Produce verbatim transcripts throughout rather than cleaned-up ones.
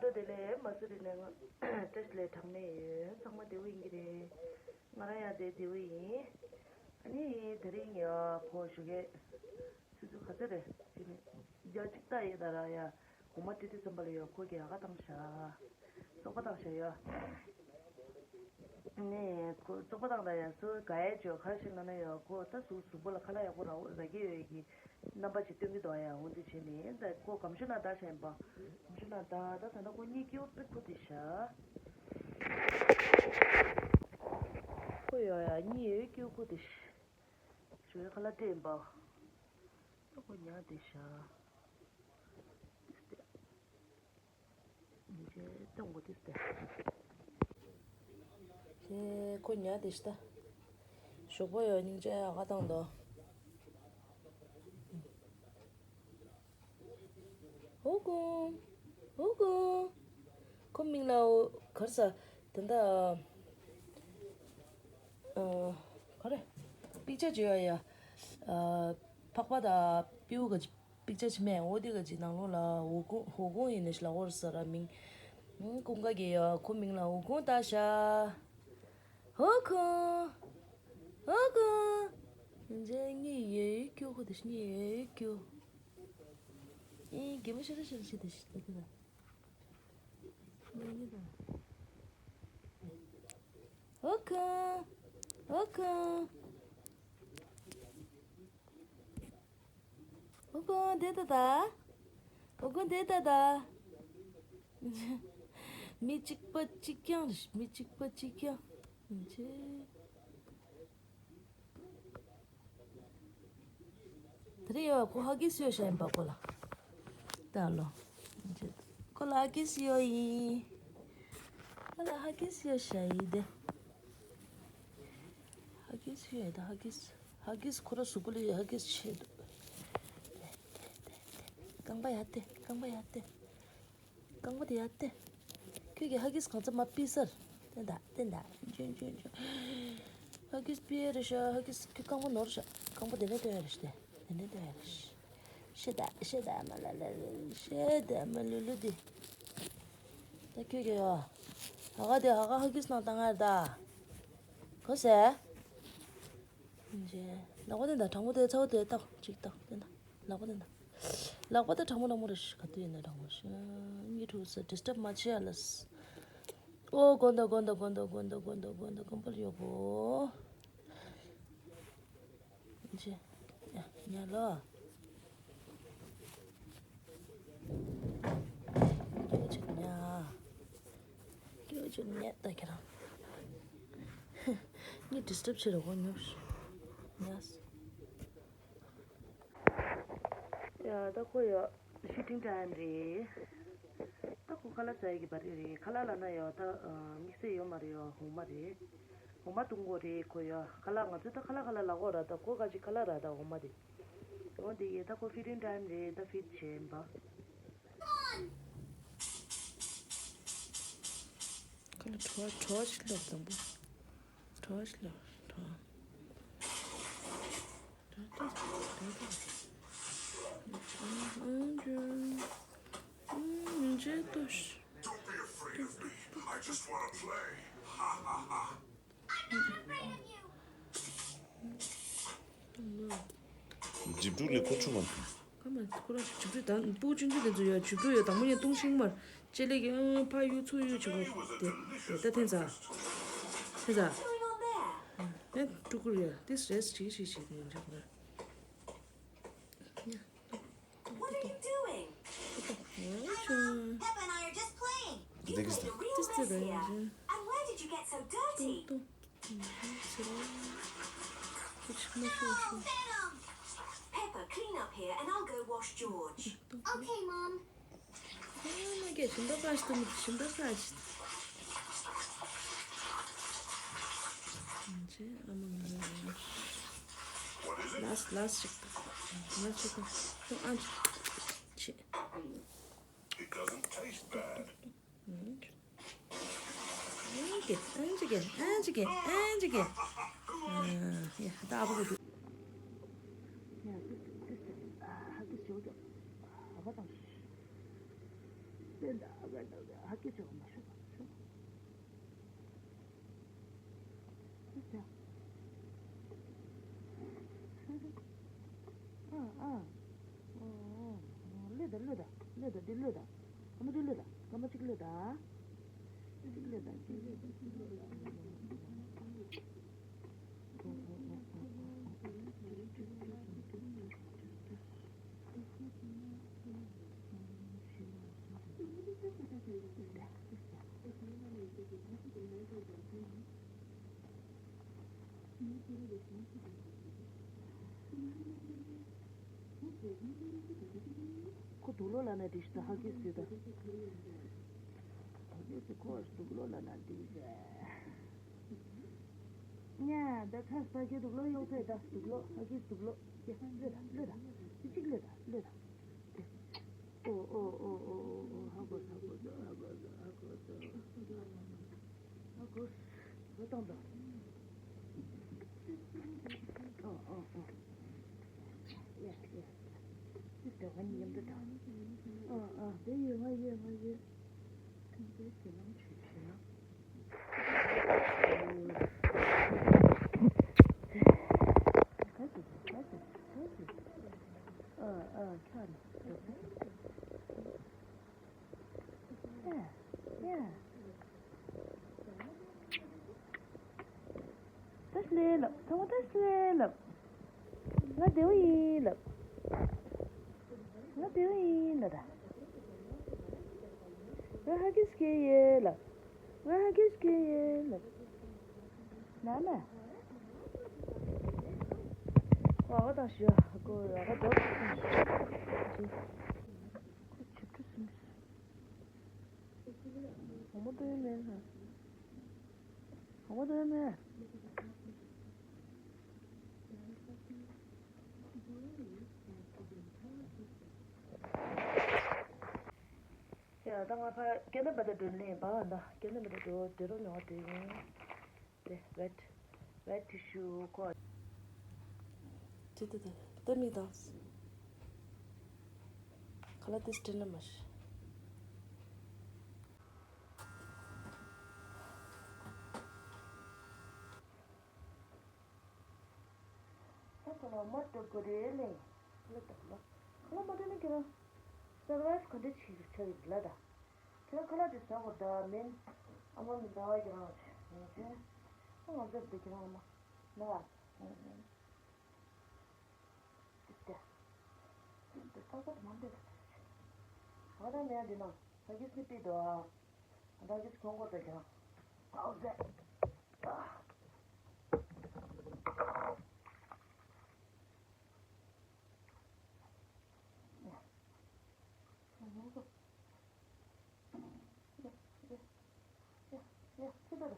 ལོ་དེ་ལས་མ་སུ་རི་ནས་ང་བཀྲ་ཤིས་ལས་གྲངས་མེད་ཡོད། ཚང་མ་བདེ་པོ་ཡིན་གྱི་རེད། ང་རང་ཡང་དེ་བདེ་པོ་ཡིན། ཨ་ནི་དེ་རིང་ཡ་ཁོ་ཞུ་གས་སུ་སུ་ག་ཚོད་རེད་དེ་ནི་རྒྱ་གཅིག་ལྟ་ཡོད་ད་ར་ཡ། འོ་མ་ཏི་ཏི་ཙམ་པ་ལ་ཡོད། ཁོ་གི་ཨ་ཁ་བཏང་ཤག་བཙོག་པ་བཏང་ཤག་ཡ། ནས་ཁོ་བཙོག་པ་བཏང་ད་ཡ། སུ་ག་ཡ་ཅོ་ཁ་ཞིག་ན་ན་ཡ། ཁོ་ད་སུ་གཟུགས་པོ་ལ་ཁ་ལག་ཡག་པོ་ར་ར་གི་ཡོད་ཀྱི་རྣམ་པ་ཅིག་སྟོན་གི་འདུག་ཡ། འོ་འདི་བྱས་ནས་ད་ཁོ་སྒམ་ཆུ་ནང་བཏང་ཤག་ཡིན་པ། སྒམ་ཆུ་ནང་བཏང་། ད་ད་ད་ཁོ་གཉིད་སྐྱིད་པོ་ཁུག་བསྡད་ཤག་ཁོ་ཡོད་ཡ། གཉིད་ཡོད་སྐྱིད་པོ་ཁུག་བསྡད་ཤག་ཞོའི་ཁ་ལག་སྤྲད་ཡིན་པ། ད་ཁོ་ཉལ་བསྡད་ཤག་ཏེ་སྟེ། ཉིན་བྱེད་སྟོན་དགོས་ཏེ་སྟེ། ཁྱེད་ཁོ་ཉལ་བསྡད་ཤག་ད། ཞོགས་པ་ཡོད་སྙིང་རྗེ་ཨ་ཁ་བཏང་དོ། ཧོ་ཀུང་། ཧོ་ཀུང་། ཁོ་མིང་ལ་འོ་གར་ས་དེ་འདྲ། ཨ། ག་རེ། པིག་ཅར་བརྗོད་ཡ་ཡ། ཨ། ཕག་པ་དང་སྤྲེའུ་ག་ཅི་པིག་ཅར་ཅིག་མེད། འོ་དེ་ག་ཅི་ནང་ལོགས་ལ་འོ་ཀུང་། འོ་ཀུང་ཡིན་ནི་ཞིག་ལ་འོར་ས་ར་མིང་། ཨང་། ཀུང་ཀ་གི་ཡ། ཁོ་མིང་ལ་འོ་ཀུང་བཏགས་ཤག་འོ་ཀུང་། འོ་ཀུང་། ཉིན་རྗེ་གཉིད་ཡོད་སྐྱིད་ཁུག་བསྡད་ཤག་གཉིད་ཡོད་སྐྱིད། ཨེ། གད་མོ་ཤོར་ར་ཤོར་ར་བྱེད་བསྡད་ཤག་ད་དེ་ད། འོ་ཀུང་། འོ་ཀུང་། འོ་ཀུང་། དེ་ད་ད། འོ་ཀུང་། དེ་ད་ད། མི་གཅིག་པ་གཅིག་རྐྱང་རེད། མི་གཅིག་པ་གཅིག་རྐྱང་། ཆེ། དེ་རེད་ཡ། ཁོ་ཧ་གིས་ཡོད་ཤག་ཡིན་པ་ཁོ་ལ། ད་ལོ། ཁོ་ལ་ཧ་གིས་ཡོད་ཡིན། ཁོ་ལ་ཧ་གིས་ཡོད་ཤག་ཡིན་ཏེ། ཧ་གིས་ཡོད་ད། ཧ་གིས། ཧ་གིས་ཁོ་ར་གཟུགས་པོ་ལ་ཧ་གིས་ཆེ་འདུག་རྐང་པ་ཡར་བསྟན། རྐང་པ་ཡར་བསྟན། རྐང་པ་དེ་ཡར་བསྟན། ཁྱོད་ཀྱིས་ཧ་གིས་གང་ཚ་མ་ཕུད་ས་རེད། བསྟན་ད། བསྟན་ད། འཇོན་འཇོན་འཇོན། ཧ་གིས་ཕུད་ཡ་རེད་ཤག་ཧ་གིས་ཁྱོད་རྐང་པ་ནོར་ཤག་རྐང་པ་དེ་ནས་བཏོན་ཡ་རེད་ཤག་དེ་ནས་བཏོན་ཡ་རེད་ཤག་ཤི་ད། ཤི་ད་མ་ལ་ལ་ལ། ཤི་ད་མ་ལུ་ལུ་དེ། ད་ཁྱོད་ཀྱིས་ཡ། ཧ་ག་དེ་ཧ་ག་ཧ་གིས་ནང་བཏང་ཡ་རེད་ད། གོ་སོང་། ལག་པ་དེ་ད། དྲང་པོ་དེ་ཚ་བོ་དེ་བཏང་། གཅིག་བཏང་། དེ་ད། ལག་པ་དེ་ད། ལག་པ་ད་དྲང་མོ་དྲང་མོ་རེད་ཤག་ག་དུས་ཡིན་ན་དྲང་མོ་ཞིག་གཉིད་ཁུག་སོང་། ཌིས་ཊབ་མ་བྱེད་ཨ་ལས། ཨོ་དགོན་དང་དགོན་དང་དགོན་དང་དགོན་དང་དགོན་དང་དགོན་དང་དགོན་པར་ཡོད་གོ་ཇེ། ཡ་ཉལ་ལོ། སྐྱོ་ཅིག་ཉལ། སྐྱོ་ཅིག་ཉལ་ད་ཁྱེད་རང་། ངས་ཌིས་ཊབ་བྱེད་རོགས་གོ་ཉོབ་ཉལ། ཡ་ད་ཁོ་ཡ་ཕི་ཌིང་ཊའིམ་རེད། ད་ཁོ་ཁ་ལག་ཟ་ཡི་གི་བར་རེད། ཁ་ལག་ལབ་ན་ཡ་ད་དམིགས་བསལ་ཡོད་མ་རེད། ཡ་འོ་མ་རེད། འོ་མ་བཏུང་གོ་རེད་ཁོ་ཡ། ཁ་ལག་ང་ཚོ་ད་ཁ་ལག་ཁ་ལག་ལབ་གོ་ར། ད་ཁོ་ག་ཅིག་ཁ་ལག་ར་ད་འོ་མ་རེད། འོ་དེ་ཡ་ད་ཁོ་ཕི་ཌིང་ཊའིམ་རེད། ད་ཕིཌ་བྱེད་ཡིན་པ། ཁ་ལག་བྲོ་བ་བྲོ་བ་ཞིག་ལབ་དང་པོ། བྲོ་བ་ཞིག་ལབ་བྲོ་བ། འཇིབ་ཕྲུག་ལས་ཁོ་ཆུང་མ་ཐུབ། ཁོ་མ་ཁོ་རང་ཆུ་ཕྲུག་དང་སྤུ་གུ་ཆུང་ཆུང་དེ་ཚོ་ཡོད། ཆུ་ཕྲུག་ཡོད་དང་པོ་ཉིད་ལྟུང་ཤིང་མར་ལྕེ་ལེ་གི་ཨང་ཕ་ཡུ་ཚུ་ཡུ་ཆུ་ཕྲུག་དེ་དེ་ད་ཐེན་ཚ་ཐེན་ཚ། ཨེ་ཕྲུ་གུ་རེད། དེ་རེས་བྱེད་བྱེད་བྱེད་དེ་འཇིབ་ཕྲུག What are you doing? Peppa and I are just playing. You played a real mess here. And where did you get so dirty? Oh, Venom! Peppa, clean up here and I'll go wash George. Okay, Mom. ཨ་མ་གས་ཞིམ་པ་ཚ་ཞིག་ཏུ་མི་ཞིམ་པ་ཚ་ཞིག་ཅེས་ཨ་མ་ང་ལ་ལས། ལས་ལས་ཞིག་ལས་ཞིག་ཁྱོད་ཨ་ཅེ། It doesn't taste bad. ཨང་ཅིག་གེ་ཨང་ཅིག་གེ་ཨང་ཅིག་གེ་ཨང་ཅིག་གེ། ཡ་ད་ཨ་ཕ་གོ་རྒྱུ། ཡ་ཏིས་ཏིས་ཏིས་ཏིས་ཨ་ཧ་ཏིས་ཞེ་པོ་ཀྱོག་ཨ་ཕ་དང་། ལྟོས་དང་། ཨ་ག་ད་ག་ཧ་གི་ཅོག་མ་ཤོད་པ་ཤོད། ཨ་ཨ་ཨ། ཨོ་ཨོ། གློད་དང་གློད་དང་གློད་དང་། འདི་གློད་དང་། སྐར་མ་འདི་གློད་དང་། སྐར་མ་གཅིག་གློད་དང་། གཅིག་གློད་དང་། གཅིག་གློད་དང་། གཅིག་གློད་དང་། ཁོ་དུག་ལོག་ལབ་ན་འགྲིག་ཤག་ད་ཧ་གི་སི་ད། ཧ་གི་སི་ཁོ་དུག་ལོག་ལབ་ན་འགྲིག་ཤག་ཉ་ད་ཁ་ས་གི་དུག་ལོག་ཡོང་ཚེ་ད་དུག་ལོག་ཧ་གི་སི་དུག་ལོག་ཡ་གློད་ད་གློད་ད། ཅི་གཅིག་གློད་ད་གློད་ད། ཨོ་ཨོ་ཨོ་ཨོ་ཨོ། ཧ་གོ་ཧ་གོ་ཧ་གོ་ཧ་གོ། ཨ་ཁོ། ཨ་ཁོ། ཨོ་ཏང་ཏང་། ཨོ་ཨོ་ཨོ། ཡ་ཡ། ཏི་ཏི་ང་གཉིས་མཉམ་དུ་ཏང་། ཨོ་ཨོ་དེ་ཡོད། ང་ཡོད། ང་ཡོད། ཐུང་ཏེ་ཁྱེད་རང་ཆུ་ཆུ་ན། ག་ཅི་ག་ཅི་ག་ཅི། ཨོ་ཨོ་ཁྱོད་ནི། ཡ་ཡ། ད་སླེབས་ལབ། ཚང་མ་ད་སླེབས་ལབ། ང་བདེ་པོ་ཡིན་ལབ། ང་བདེ་པོ་ཡིན་ལབ་ད། ང་ཧ་གི་སི་ཁྱེར་ཡོད་ལབ། ང་ཧ་གི་སི་ཁྱེར་ཡོད་ལབ། ན་ན། ཨ་ཁ་དང་ཞུ། ཨ་ཁུ་ཨ་ཁ་དོ། ཁོ་ཆུ་ཁྲུ་སུམ། ཧོ་མོ་ཏོ་ཡོད་མེད་ཧ། ཧོ་མོ་ཏོ་ཡོད་མེད། ཡ་ད་ང་ཕར་ཀེ་ན་བ་ད་འགྲོ་ལེན་པ་ད་ཀེ་ན་བ་ད་འགྲོ་དེ་རོ་ཉོ་དེ་ཡིན། དེ་ཝེཊ་ཝེཊ་ཊི་ཤུ་ཁོ། དེ་དེ་དེ་དེ་མིག་དང་། ཁ་ལག་དེ་སྤྲད་ན་མ་ཤི། ད་ཁོ་ལ་མ་སྤྲོད་དགོས་རེད་ལེ། ཁ་ལག་དང་ལ། ཁ་ལག་མ་སྤྲད་ན་ཁྱེད་རང་སར་ཝའིབ་ག་འདྲ་བྱེད་ཆོག་གི་ལ་ད། ཁྱེད་རང་ཁ་ལག་དེ་ཟ་དགོས་ད་མིན། ཨ་མ་མི་འདྲ་བ་ཁྱེད་རང་བྱེད་མི་བྱེད། ཨ་ང་ཚོ་བདེ་ཁྱེད་རང་ཨ་མ་ན། ཏིག་ཏེ། ཏིག་ཏེ་ཏག་ཏག་མ་འདེད། ང་རང་ནས་འདི་ན་ཧ་གི་སི་པི་དོ། ང་རང་གི་གོང་སྐོར་དུ་ཀྱང་ཨའོ་ཟེ། ཡ་ཡ་ཡ། ཁྱི་ལ་རེ།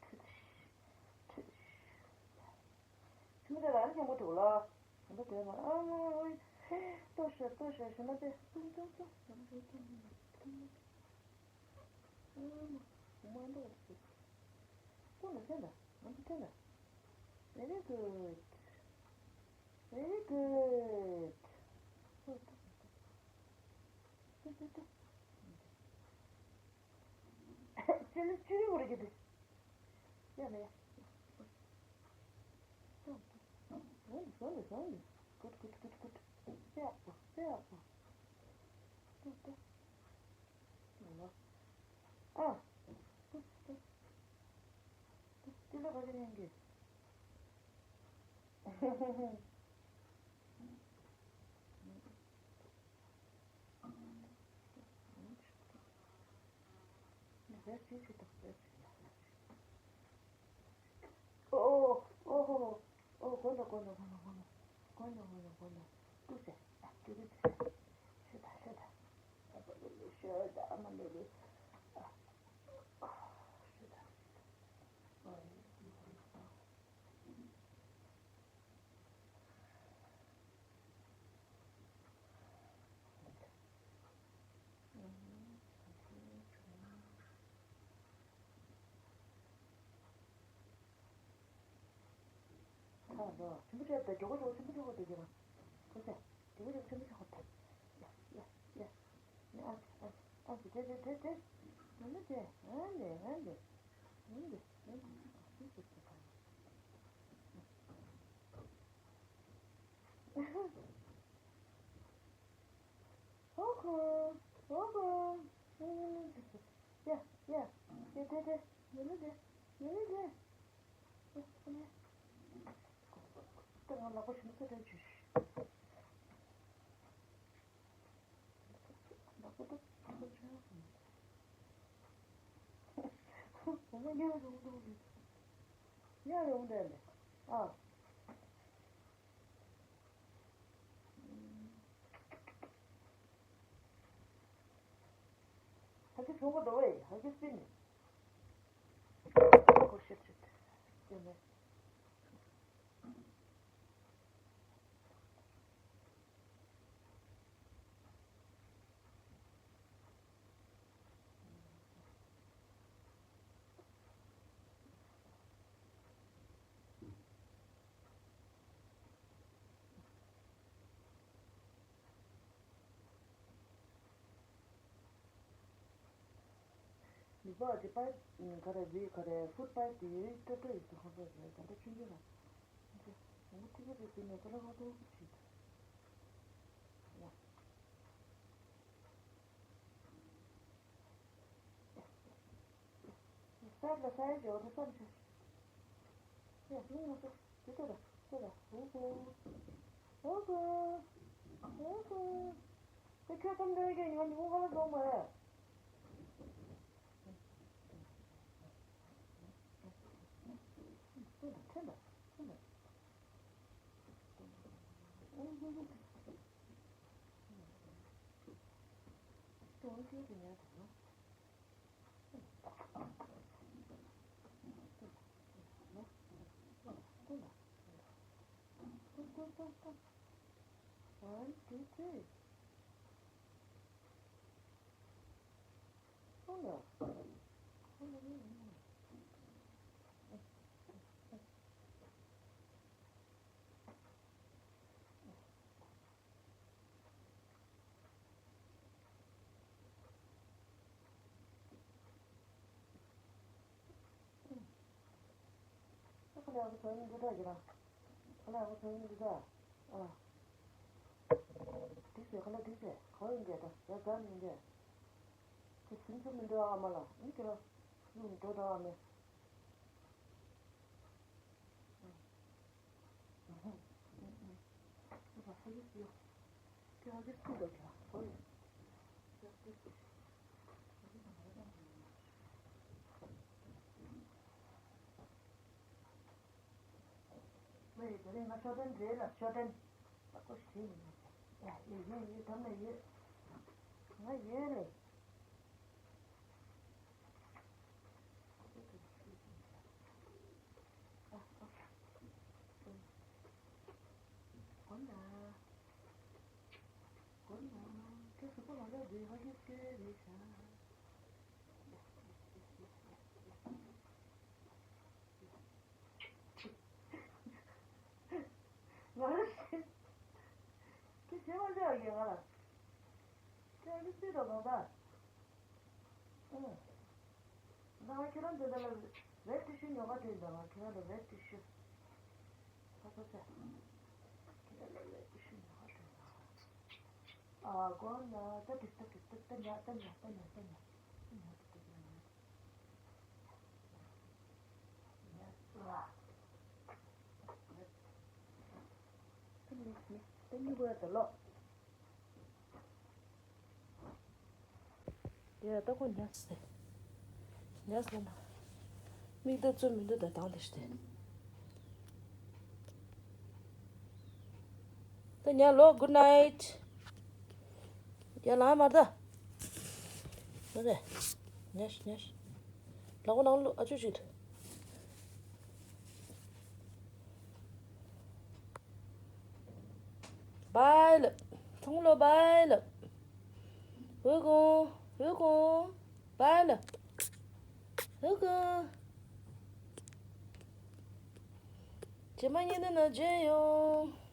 ཁྱི་ཁྱི་མི་རེ་རང་སྙན་པོ་འདུག་ལ། ད་ལྟ་དེ་ལ་ཨ་ལོ། ལྟོས་ཤོག་ལྟོས་ཤོག་ཞེ་ན་དེ། ཏུང་ཏུང་ཏུང་། ཨ་ལོ། མ་འདུག་ཟེར། ཁོ་ལ་ཐོན་ད། ང་ཚོ་ཐོན་ད། Very good. Very good. ཏུ་ཏུ་ཏུ། ཅི་ལ་ཅི་རིགས་བོར་གྱི་འདུག་ཡ་ལ་ཡ། བཟོ་ནི་བཟོ་ནི་བཟོ་ནི། Good, good, good, good. ཡག་པོ་ཡག་པོ། ཏུ་ཏུ། ཨ། ཏུ་ཏུ། ཏུ་ཏུ་ལ་བ་གི་ཉན་གི། ཨོ་ཨོ་ཨོ་ཧོ་ཧོ། ཨོ་གོ་ནོ་གོ་ནོ་གོ་ནོ་གོ་ནོ། ཏུ་ཟེར། ཨ་ཏུ་རུ་ཟེར། ཤོད་ད་ཤོད་ད། ཨ་པ་ལེ་ལེ་ཤོད་ད་ཨ་མ་ལེ་ལེ། ཨ་ཤོད་ད། ཨ། ཁ་ལོ། ཆེན་པོ་བྱས་ཏེ་མགྱོགས་པོ་མགྱོགས་པོ་ཆེན་པོ་ཆེན་པོ་དེ་རྒྱབ་ན། ཁོ་ཚེ། མགྱོགས་པོ་མགྱོགས་པོ་ཆེན་པོ་ཆེན་པོ་དེ། ཡ་ཡ་ཡ། ནི་ཨ་ཨ། ཨ་ཙི་ཙི་ཙི་ཙི་ཙི། ང་ནི་ཙི། ང་ནི་ང་ནི། ང་ནི་ང་ནི། ཨ་ཙི་ཙི་ཙི་ཙི། ཧོ་ཁོ། ཧོ་ཁོ། ཡ་ཡ། ཡ་ཡ། ཡ་ཡ། ཡ་ཡ། ཡ་ཡ། ད་ང་ལག་པ་ཞིམ་ས་དྲན་བྱུང་། ལག་པ་ཏོག་ཏོག་ཆགས་སོང་། འོ་མ་ཉར་ཡོང་འདུག་རེད། ཉར་ཡོང་བསྡད་ལེ། ཨ། ཧ་གི་བྱུང་གི་འདུག་བས། ཧ་གི་སྲིད་ནས། ཁོ་ཤེད་ཤེད། ཡོད་མེད། ནུས་པ་ཅི་པར་ག་རེ་བི་ག་རེ་ཧྥུཌ་པར་དེ་སྤྲོ་སྤྲོ་ཡིན་ས་ཧོན་པོ་རེད། ད་ལྟ་ཆུང་ཆུང་ལ་ངོ་ཐིག་གི་རེད་ཟེར་ནས་ད་ལྟ་ཧོན་པོ་ཞིག་ཡ། སར་ལ་སར་ཡོད་དོ་བསམ་བྱུང་། ཡ་མི་ང་ཚོ་དེ་ལྟར་ལྟར་ཧོ་ཧོ། ཧོ་ཧོ། ཧོ་ཧོ། དེ་ཁྱོད་ཙམ་འདྲ་གི་ང་ཉིན་མོ་ག་ལ་འགྲོ་མ་རེད། ཐོན་ད་ཐོན་ད་ཐོན་ད། One, two, three. ཁ་ལག་གི་ཚོ་ཡིན་འདི་འདྲ་ཡིན་ར། ཁ་ལག་གི་ཚོ་ཡིན་འདི་འདྲ། ཨ། འདི་ཟེར་ཁ་ལག་འདི་ཟེར་ག་བ་ཡིན་གྱི་ད་ཡ་ཛམ་ཡིན་གྱི། དེ་ཟིན་ཚུལ་མི་འདུག་ཨ་མ་ལ་ཡིན་གྱི་ར། གཡུག་འགྲོ་འདྲ་བ་མེད། མི་རེད། དེ་རིང་ང་ཤོ་ཏན་རེད་ལ། ཤོ་ཏན་ལ་ཀོ་ཤི་ཡིན་ན། ཡ་ཡོད་ཡོད་ཡོད། དམ་ལ་ཡོད། ང་ཡོད་རེད། ང་རང་ཤེས། ཁྱེད་ཤེས་མ་ཤེས་ཡ་ང་ལ། ཁྱེད་ཨ་ནི་སུས་དང་དང་ད། ཨུ། ད་ང་ཁྱེད་རང་འདི་འདྲ་ལ་ཝེབ་ཊི་ཤུ་ཉོ་ག་དྲན་ད། ང་ཁྱེད་རང་ལ་ཝེབ་ཊི་ཤུ། ཁ་ཁ་ཁ། ཁྱེད་རང་ལ་ཝེབ་ཊི་ཤུ་ཉོ་ག་དྲན་ད། ཨ་གོ་ན་ད་ཏི་ཏི་ཏི་ཏི་ཏི་ཉ་ཏི་ཉ་ཏི་ཉ་ཏི་ཉ་ཏི་ཉ་ཏི་ཏི་ཉ། ཡ་ད་ཁོ་ཉལ་སོང་། ཉལ་སོང་ན། མིག་ཏོ་བཙུམ་མི་འདུག་ད་དང་དེ་ཤི་སྟེ། ད་ཉལ་ལོ། Good night། ཡ་ལ་མར་ད། ཨ་རེ། ཉལ་ཤི་ཉལ་ཤི། ལག་པ་ནང་ལོ་ཨ་ཅོ་ཅིག་བའི་ལབ། ཚང་མ་ལོ་བའི་ལབ། ཝེ་ཀོང་། ཝེ་ཀོང་། བའི་ལབ། ཝེ་ཀོང་། རྗེས་མ་ཉིན་དེ་ན་མཇལ་ཡོང་།